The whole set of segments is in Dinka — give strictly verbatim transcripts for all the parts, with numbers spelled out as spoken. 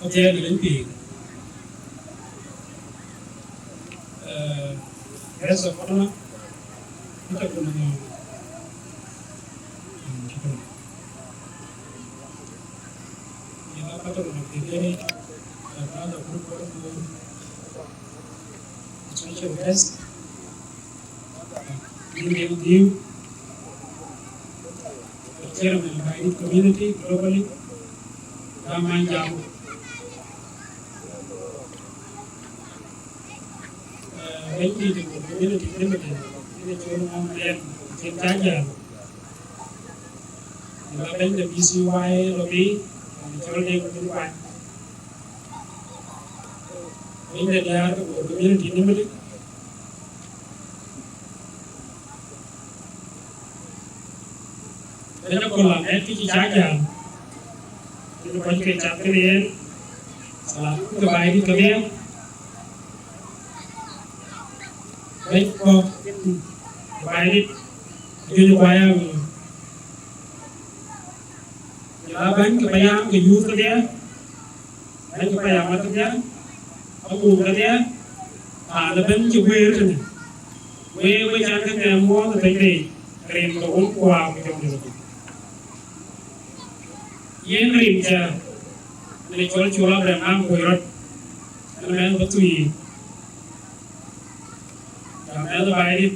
Athiɛɛi de Bɛ̈ny pïïr, eh, guest of honor, ëtök de Manyɔŋ, mm, ëtök de, yïn a patron of the day, my brother Kur Kuɔl Bor, special guest, yïn Deŋ Dhiu, chairman of Baidit community globally, Ramany Jam. Eh, Bɛ̈nydït de community limited, ënë cɔl Ŋɔŋ Riɛk, cïn cä jäl. Ëla bɛ̈ny de B C Y lɔ bï, ënë cɔl Deŋ Dhil Kuany. Bɛ̈ny de diäär ke Bor community limited, Bɛ̈ny Akol Aŋɛt kë cï cä jäl, kën kɔc ke cath kënë yen, salam ke Baidit kedhie, bɛ̈ny kɔ̈k ke Baidit, Ajuëc Kuai Aŋɔ̈ɔ̈r, jɔl a bɛ̈ny ke payam ke youth kedhie, bɛ̈ny ke payam kedhie, akum kedhie, raan ëbɛ̈n cï guëër tënë. Wek, wek can ke ŋɛɛm muɔɔth ë piny de yic, rin ke wun kuaar ku jɔŋdït. Yen rin cä, ënë cɔl Col Abraham Aŋ Kuöc Rɔt, ënë mɛnh bä thii, ka mɛnh Baidit,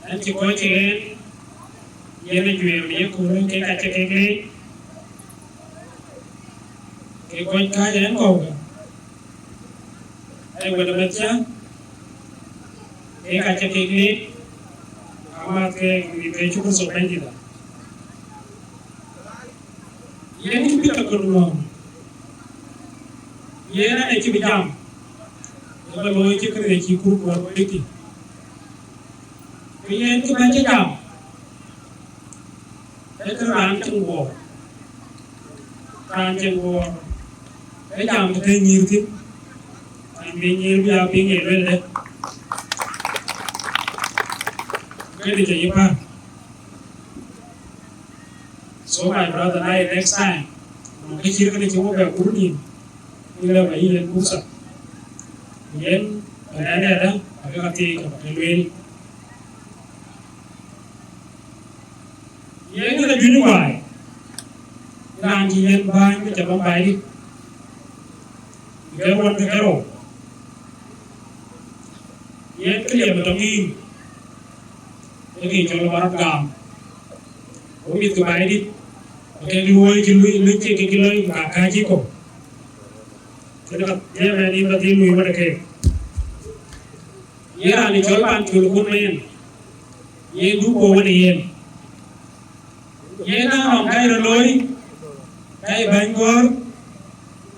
ënë cï kɔc cï ɣɛn, yen ajuɛɛr ye köölë, kek acï kek leec, kek kɔc kääc ɣɛn kɔ̈u ke. Ee wɛ̈t ë Mɛ̈thcä, kek acï kek leec, amääth ke, ke cuk Kërtho Bɛ̈nydït. Yen cï bï tɔ kɔn ŋɔ̈ɔ̈ŋ, yen ënë cï bï jam, ë bä looi cï kënë cï Kur Kuɔl Bor tï. Ke yen cï bɛ̈n cï jam, ee kë raan cïn guɔ̈ɔ̈r, raan cïn guɔ̈ɔ̈r, ee jam të të nyïïr thïn, an bï nyïïr bï a piŋ ye luel dë, këdï cï yï päl. So my brother, na ye next time, nɔŋ kë cït kënë cï wok bɛ kur nïïm, yïn lëu ba yï yen pursa. Ku yen, bä nɛn ëdë, abï ka thiëëc tök, abï lueel. Yen kënë Ajuëc Kuai, raan cï yen bäny ke ca bä Baidit, ke ruɔn ke kerou. Yen kë liɛm ë tɔŋ yïn, ee kë cɔl ë warɔt gam. Wo mïth ke Baidit, ke luɔi cï luɔi, luɔi cï ke cï looi, ku ka kääc yï kɔ̈u. Kënë ka, yen mɛn yïn bä dhil luɔi wën ë keek. Yen raan ë cɔl Pancol kun yen, yen du kuɔ̈u wën ë yen. Yen na nɔŋ ka ye rɔt looi, ka ye bɛ̈ny gɔ̈ɔ̈r,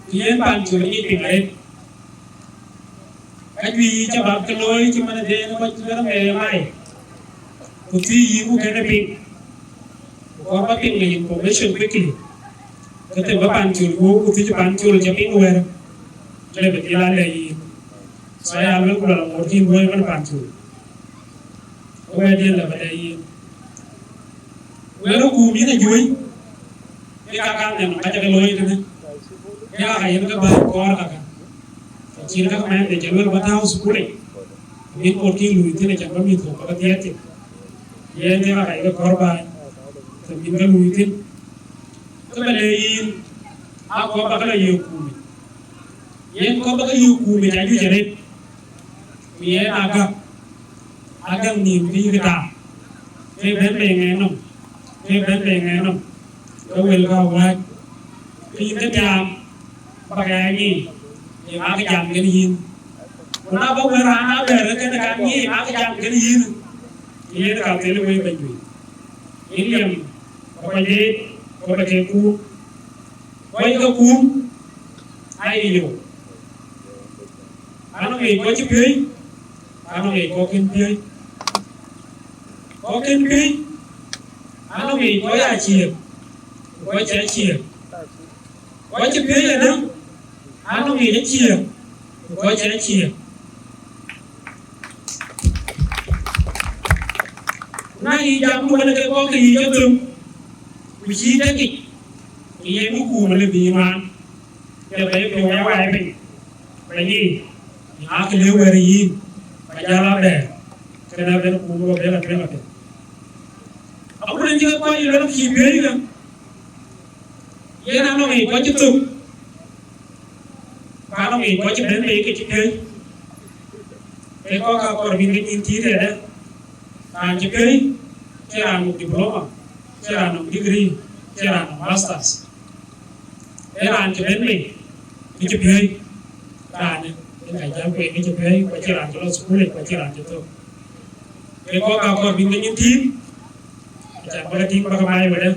ku yen Pancol ŋic piŋ arëët. Ka juëc yï cä bäk ke looi cï man ë den kɔc ë rɔt ŋeer ë mai, ku thii yï ku kënë piŋ, ku kɔɔr bä piŋ ë information quickly. Ke them bä Pancol guɔ̈u, ku thiëc Pancol cä piŋ wɛ̈ɛ̈r, le bï dhil aa lɛc yïn. So aya luel ku luɔl aŋoot kïn luɔi man Pancol. Ke wɛ̈ɛ̈t yen lë bä lɛc yïn. Wek röt kuum yïn Ajuëc, ke ka kaŋ nɛn ka cä ke looi tënë, ke ka ka yen ke bäny kɔɔr kaka. Acïn ka mɛn de cä luel bä tääu thukul yic, bï ŋoot kï luui thïn, acan bä mïth kɔ̈k bä ke dhiëëth thïn. Yen ke ka ka ye ke kɔɔr bäny, të bïn ke luui thïn. Ke bä le yïn, aa kɔɔr bä ke lɔ yiëk kuum yic. Yen kɔɔr bä ke yiëk kuum yic ajuëc arëët. Ku yen agäk, agäk nïïm bï yïk taam, ke bɛ̈n bei ŋɛɛn nɔm, ke bɛ̈n bei ŋɛɛn nɔm, ke wëlkë awääc, ke yïn ke tiaam, bä ke aa nyic, ye ŋa ke jam kën yïn? Ku na bä wël raan aa bɛ̈ɛ̈r, ke kën kan nyic, ye ŋa ke jam kën yïn? Ke yen ka thel ë wëi bɛ̈ny wei. Yïn liɛm, bä kɔc deet, ku bä ke kuum. Kɔc ke kuum, aa ye yök. Anɔŋ yic kɔc cï piööc, anɔŋ yic kɔc kën piööc. Kɔc kën piööc, anɔŋ yic kɔc aa ciëëk, ku kɔc cï aa ciëëk. Kɔc cï piööc ëdë, anɔŋ yic aa ciëëk, ku kɔc cï aa ciëëk. Na yï jam wën ke kɔc ke yï cä thöŋ, ku cïï tëk yic, Ke yen bï kuum lë bï maan, ke bɛ̈i piɔ̈u ya wai piny, bɛ̈i yiic, na kë lëu wɛ̈ɛ̈r yïn, ba jäl a bɛ̈ɛ̈r, kënë abën kuum lɔ bɛ̈n a tueŋ apiɛth. Agut en cï ke kɔc luel cï biëëc ke, yen anɔŋ yic kɔc cï thök, ku anɔŋ yic kɔc cï bɛ̈n bei ke cï piööc. Ke kɔc ka kɔɔr bïn ke nyin tiit ëdë, raan cï piööc, cie raan nɔŋ diploma, cie raan nɔŋ degree, cie raan nɔŋ masters. Ee raan cï bɛ̈n bei, ke cï piööc, raan ë, ë ka jäl kueŋ ke cï piööc, ku acïn raan cï lɔ thukul, ku acïn raan cï thök. Ke kɔc ka kɔɔr bïn ke nyin tiit, acan bä ke tïŋ bä ke mac wëdë,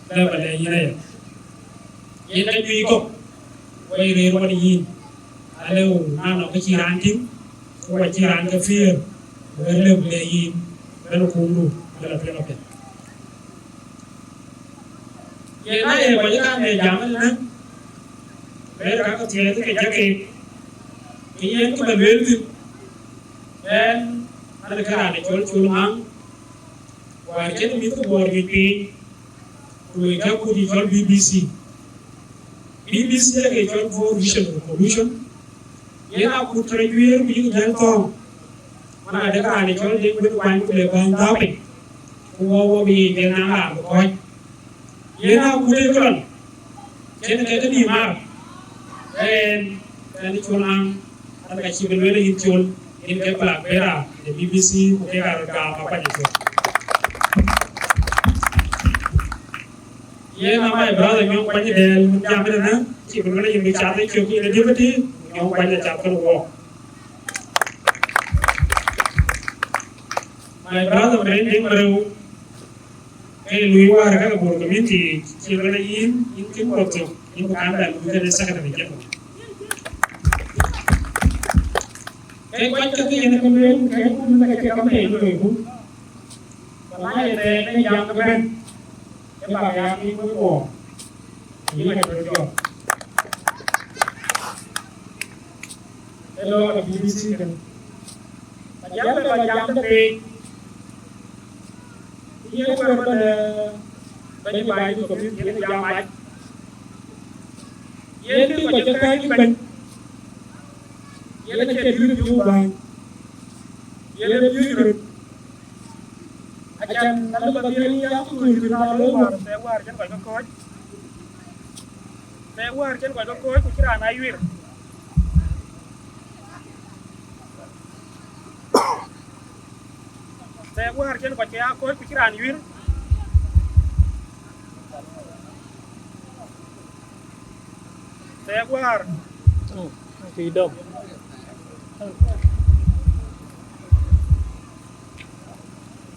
lë bä lɛc yïn aya. Yen ka juëc kɔ̈k, wɛ̈i rëër wan yïn, alëu na nɔŋ kë cï raan tïŋ, ku wa cï raan ke piëër, wɛ̈ɛ̈r lëu bï lɛc yïn, bɛ̈n ë kuumdu, bɛ̈n ë piɛŋ apiɛth. Yen na ye kɔc kaŋ ë jam ënënë, rëër ka ke thiëëth ke jɔ keek, ke yen kë bä lueel thïn, ɣɛn, an, ke raan ë cɔl Col Maŋ, wäär cïn mïth ke Bor juëc piny, ku loi kë akut cï cɔl B B C. B B C ake cɔl Bor Vision Revolution. Yen akut tɔ̈ juëër ku yïk jäl thɔ̈ɔ̈ŋ. Man adek raan ë cɔl Deŋ Bït Kuany ku le bäny dhäu piny. Ku wɔ wɔ bï yic Deŋ naŋ raan bï kɔ̈ɔ̈c. Yen akut ë këlɔn. Cïn ke kë nïïm ar. Ɣɛn, ɣɛn ë Col Maŋ, an, ka cï bï lueel yïn Col, yïn ke black bearer de B B C ku kek aa röt gam akuany ë cök. Yen a my brother Nyɔŋ Kuany Dɛɛl, wun jam ënënë, cï bï lueel yïn bï cath ë cök yïn ë deputy, Nyɔŋ Kuany acath kënë wɔɔk. My brother Meren Deŋ Mërëu, ke lui wäär ka Bor community, cï bï lueel yïn, yïn kën kɔ̈k thök, yïn bï kaŋ bɛ lui kënë secretary general. Ke kɔc ke ke yen ke lueel, ke kun ke cï campaign loiku. Ku na ye thɛɛr ke jam ke bɛ̈n, ke bak ya piny wek wɔɔk, ayï ŋa cï röt jɔt. Ee lɔ ke B B C kënë. Ka jam ke lɔ jam ke piny. Yen wɛ̈ɛ̈r bä lɛ bɛ̈ny baai bï community yen jam mac. Yen bï kɔc ke kääc bɛ̈ny. Yen acie dïït piɔ̈u bäny. Yen ë piööc röt. Acan alë bä dhiël ya kööl cï raan looi wäär. Thɛɛr wäär cïn kɔc ke kɔ̈ɔ̈c. Thɛɛr wäär cïn kɔc ke kɔ̈ɔ̈c ku cï raan aa yuir. Thɛɛr wäär cïn kɔc ke aa kɔ̈ɔ̈c ku cï raan yuir. Thɛɛr wäär. Tïc dɔm.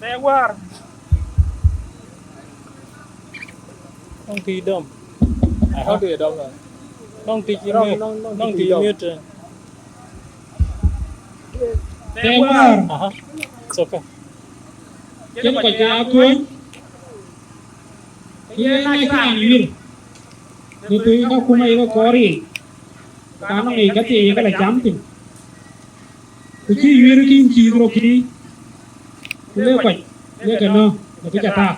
Thɛɛr wäär. Nɔŋ tïc dɔm. Aha. Nɔŋ tïc dɔm, eh. Nɔŋ tïc, nɔŋ, miöt. Nɔŋ, nɔŋ, nɔŋ tïc, tïc dɔm. Miöt, eh. Thɛɛr wäär. Aha. It's okay. Cïn kɔc ke aa kɔ̈ɔ̈c. Yen acï raan yuir. Në piny ka kuma ye ke kɔɔr yiic. Ka nɔŋ yic ka thii ye ke la cam thïn. Ku cï yuir kïn cïï dhorou kï, ku le kɔc, le ke nɔ̈k, le ke ca tak.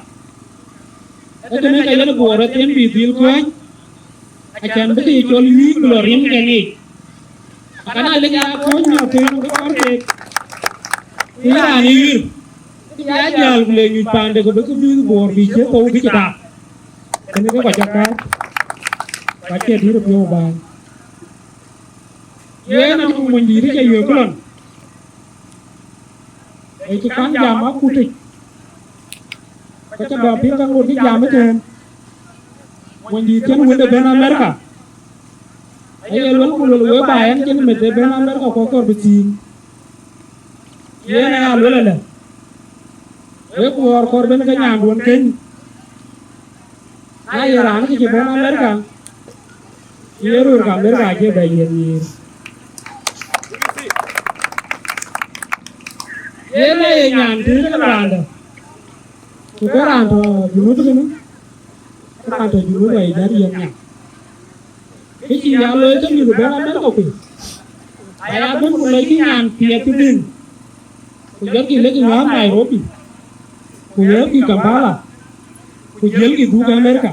Ee kënë ka yen Bor rɔt yen bï dhil kuany, acan bï ke cɔl yuic ku lɔ rimken yiic. Akënë alëk ya kuɔny miɔ̈k tëën ke kɔɔr keek. Ku ye raan ë yuir, ke bï ya jäl ku le nyuc paande ku bï ke bï Bor bï cië thou bï cï tak. Kënë ke kɔc cä kääc, ku acie dït ë piɔ̈u bäny. Yen anɔŋ monydït ë ca yök lɔn, ë cï kaŋ jam akutic, ke cä dɔm piŋ ka ŋot cï jam ëtɛ̈ɛ̈n. Monydït cïn wënde bɛ̈n Amerika, aye luel ku luel wek ba ɛn cïn meth ë bɛ̈n Amerika ku akɔɔr bï thïn. Yen aya luel ëlë, wek Bor kɔɔr bɛ̈n ke nyanduön keny. Na ye raan kë cï bɛ̈n Amerika, ye röör ke Amerika acie bɛ yiëth nyïïr. Yen na ye nyan tëëk raandä, ku ke raan tɔ̈ Junub kënë, ke raan tɔ̈ Junub aye jat yiëth nyan. Kë cï ya looi ke mïth bɛ̈n Amerika kuc, aya bɛ̈n ku lɔckï nyan piɛth cï dhïn, ku jɔtkï lek ŋääth Nairobi, ku ŋääthkï Kampala, ku jiëlkï dhuk Amerika.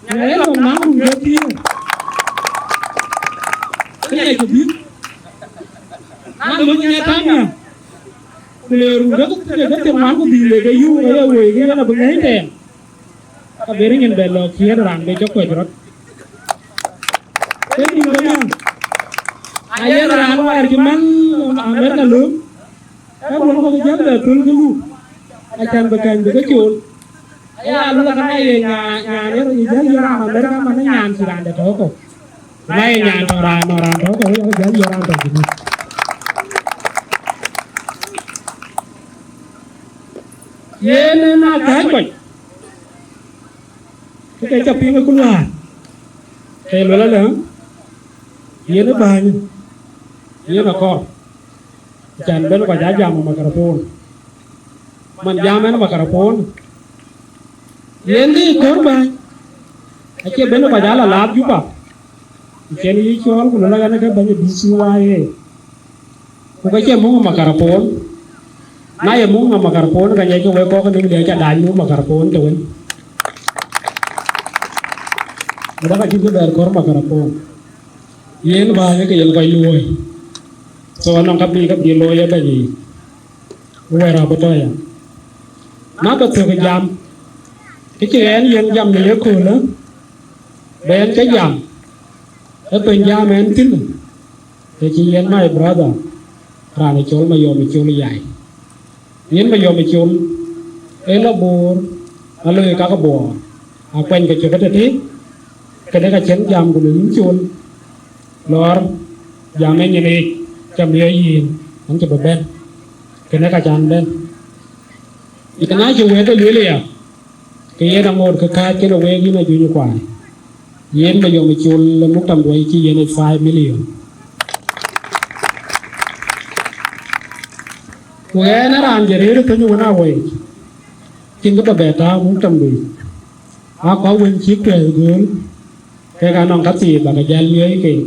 Ë lɔ naŋ run ke thiëër. Ke ŋiɛc ke bï. Na lɔ nya tam nya. Ku le run ke ke ke ŋuan ku dhil le ke yum ke ye woi ke yen abï ŋɛ̈i tɛɛm. Ka beri nyin bɛ lɔ kiɛt raan bɛ cɔk kɔc rɔt. Ke nim ke nya. Ayen raan wäär cï man Amerika lööm. Ka duɔ̈n kɔ̈k jäl bɛ thöl ke luk. Acan bï käny bï ke cool. Aya lula kana ye nya nya ne ye jäl ye raan Amerika man nyan cï raan de tɔ̈ kɔ̈k. Na ye nyan tɔ̈ raan nɔ raan tɔ̈ kɔ̈k ye jäl ye raan tɔ̈ kini. Yen na käc kɔc. Ke ke ca piŋ ë kuluaar. Ke luel alë, yen ë bäny, yen akɔr. Can ben kɔc aa jam ë makarapon. Man jam en makarapon. Yen kë kɔr bäny. Acie ben kɔc aa la laap Juba. Cen yï cɔɔl ku lɔ la ɣɛn ke bɛ̈ny ë D C Y A. Ku ka cie muŋ ë makarapon. Na ye muŋ ë makarapon, ka ŋiɛckï wek kɔ̈k ë Nimule aca dac muŋ ë makarapon të wën. Ku dä ka cïn kë bɛɛr kɔr makarapon. Yen bäny ke yen kɔc luööi. So anɔŋ ka bï ka bï looi ë bɛ̈ny yiic. Wɛ̈ɛ̈r abï tɔ̈ ya. Na ka thök jam, kë cï ɣɛn yen jam në ye köölë, bɛ yen ke jam, ë piny jam ɛn thïn, të cï yen my brother, raan ë cɔl Mayɔm ë cɔl yai. Yen Mayɔm ë cɔl, ë lɔ Boor, aloi kak Boor, akuany ke cök ëtëtï, këdë ka cïn jam ku luel yïn cɔl, lɔɔr, jam ë nyin yic, cam ye yïn, an cï bï bɛ̈n, kënë ka can bɛ̈n. Ë këna cï wɛ̈ɛ̈t ë lueel aya, ke yen aŋoot ke kääc kënë week yïn ajuëc ë kuany. Yen Mayɔm ë cɔl ë muktam duɔi cï yen ë five million. Ku ɣɛn ë raan jɔ rëër ë thöny wën awɛɛc, cïn kë bä bɛ tääu muktam duic. Aa kɔc wën cïk tuɛɛth gööl, kek anɔŋ ka thii bä ke jäl miɔɔc keek.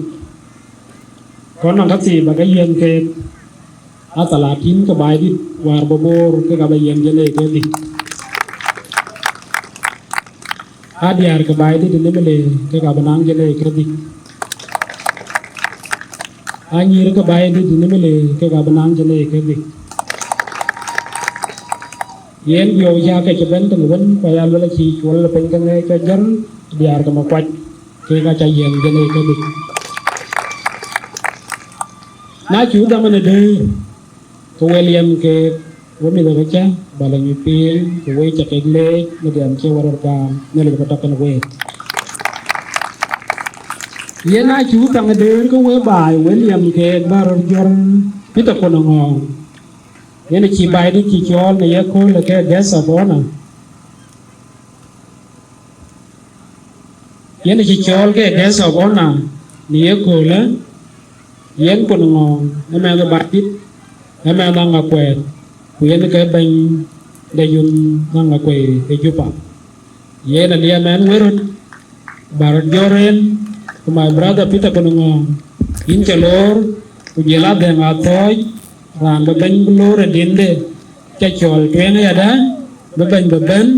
Ku anɔŋ ka thii bä ke yiɛ̈n keek. Aa thalatin ke Baidït wäär bä Boor kek abä yiɛ̈n jënë ke dhïc. Aa diäär ke Baidït ë Nimule kek abä naŋ jënë ke dhïc. Aa nyïïr ke Baidït ë Nimule kek abä naŋ jënë ke dhïc. Yen biɔu cä ke cï bɛ̈n tënë wën, ku aya luel acï cuɔl ë piny ke ŋɛɛc ke jär diäär ke Makuac, kek aca yiɛ̈n jënë ke dhïc. Na cuk dhaman ë dëër, ke we liɛm keek, we mïth ke cä bä lɔ nyuc piny, ku we cä kek leec në gɛm cï we rɔt gam, Nhialic bä tɔ̈ kenë week. Yen na cuk thaŋ ë dëër, ke we baai, we liɛm keek bä rɔt jɔr Peter Kon Ŋɔɔŋ. Yen acï Baidït cï cɔɔl në ye köölë ke guest of honor. Yen acï cɔɔl ke guest of honor në ye köölë, yen Kon Ŋɔɔŋ, ë mɛnh ë Baidït, ë mɛnh Aŋakuɛɛt, ku yen ke bɛ̈ny de yun Aŋakuei ë Juba. Yen aliɛm ɛn wëröt, bä rɔt jɔr en, ku my brother Peter Kon Ŋɔɔŋ, yïn cä loor, ku jël adhɛŋ athɔɔc, raan bï bɛ̈ny bï loor ë dinde, cä cɔɔl tueŋ yadä, bï bɛ̈ny bï bɛ̈n,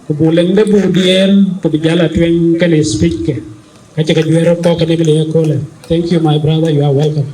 ku buk leŋde buk diɛɛl, ku bï jäl a tueŋ kenë speech ke. Ka cï ke juëër rɔt kɔ̈k kenë bï le ye köölë. Thank you, my brother, you are welcome.